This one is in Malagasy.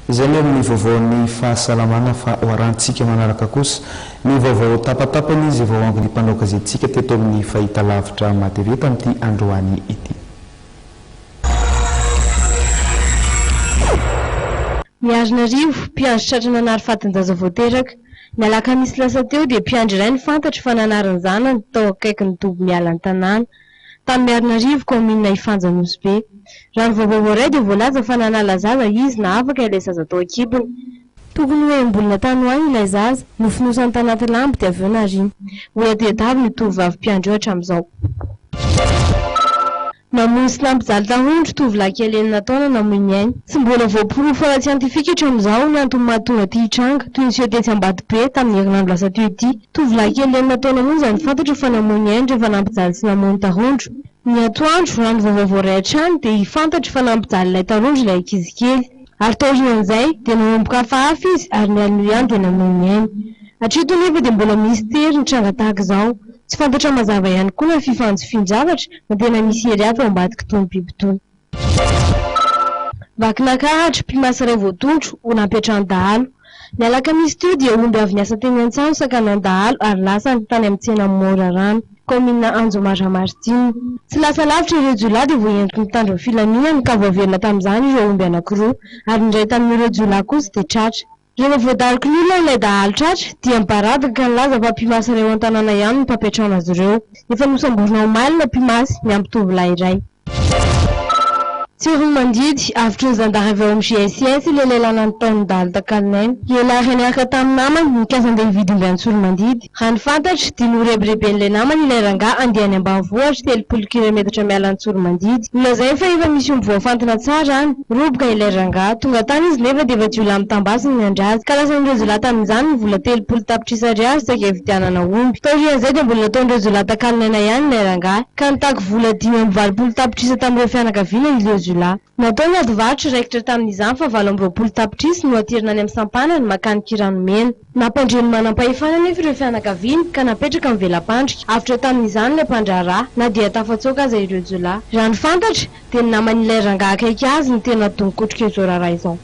Izay ny amin'ny vaovaon'ny fahasalamana fa ho arahantsika manaraka kosa ny vaovao tapatapany izay voaangon'ny mpanao gazetintsika teto amin'ny fahitalavitra MATV tamin'ity androany ity. Miarinarivo, mpiandry tratra nanary fatin-jaza vao teraka. Ny alakamisy lasa teo dia mpiandry iray no fantatro fa nanary ny zanany tao akaikin'ny dobo miala ny tanàna. Tany Miarinarivo, kaominina Ifanja Nosy Be. Raha ny vaovao voaray dia voalaza fa nanala zaza izy na afaka ilay zaza tao an-kibony. Tokony ho enim-bolana tany ho any ilay zaza, nofonosany tanaty lambo dia avy eo nariana. Mbola tadiavina io tovovavy mpiandry io hatramin'izao. Namono sy nampijaly tahondro tovolahy kely enina taona namoy ny ainy. Tsy mbola voaporofo ara-tsiantifika hatramin'izao ny antony mahatonga ity hitranga, toy ny niseho tetsy Ambatobe tamin'ny herinandro lasa teo ity. Tovolahy kely enina taona monja no fantatra fa namoy ny ainy rehefa nampijaly sy namono tarondro. Ny atoandro, raha ny vaovao voaray hatrany, dia fantatra fa nampijaly ilay tarondro ilay ankizikely. Ary taorian'izay, dia nanomboka hafahafa izy ary ny alin'io ihany dia namoy ny ainy. Hatreto anefa dia mbola mistery ny tranga tahaka izao. Tsy fantatra mazava ihany koa na fifanjofian-javatra na tena misy hery hafa ao ambadik'itony biby itony. Vakinankaratra, mpimasy iray voatondro ho nampiantrano dahalo. Ny alakamisy teo dia omby avy niasa teny an-tsaha nosakanan'ny dahalo ary lasany tany amin'ny tsena Morarano, kaominina Anjomara Maritime. Tsy lasa lavitra ireo jiolahy dia voaentin'ny mpitandro ny filaminana ka voaverina tamin'izany ireo omby anankiroa ary ny iray tamin'ireo jiolahy kosa dia tratra. Rehefa voadaroky ny olona ilay dahalo tratra dia nibaradaka ka nilaza fa mpimasy iray ao an-tanàna ihany no mpampiantrano azy ireo. Efa nosamborina omaly ilay mpimasy niampy tovolahy iray. Tsiroanomandidy, avotry ny zandary avy ao amin'ny GSIS ilay lehilahy nanontany ny dahalo takalon'aina. Lehilahy iray niaraka tamin'ny namany, nikasa handeha hividy omby any Tsiroanomandidy. Raha ny fantatra, dia norebireben'ilay namany ilay rangahy handeha any ambanivohitra, 30 kilometatra miala an'i Tsiroanomandidy. Nolazainy fa efa misy omby voafantina tsara any. Roboka ilay rangahy. Tonga tany izy nefa dia efa jiolahy mitam-basy no niandry azy. Ka lasan'ireo jiolahy tamin'izany ny vola 30 tapitrisa ariary saika hividianana omby. Taorian'izay dia mbola nataon'ireo jiolahy takalon'aina ihany ilay rangahy. Ka nitaky vola 85 tapitrisa tamin'ireo fianakaviana ireo jiolahy. Natao ny ady varotra raikitra tamin'izany fa 28 tapitrisa no aterina any amin'ny sampanany mankany Kiranomena. Nampandre ny manampahefana anefa ireo fianakaviany ka napetraka ny vela-pandrika. Avotra tamin'izany ilay mpandraharaha na dia tafatsoaka aza ireo jiolahy. Raha ny fantatra dia ny naman'ilay rangahy akaiky azy no tena donkotrika izao raharaha izao.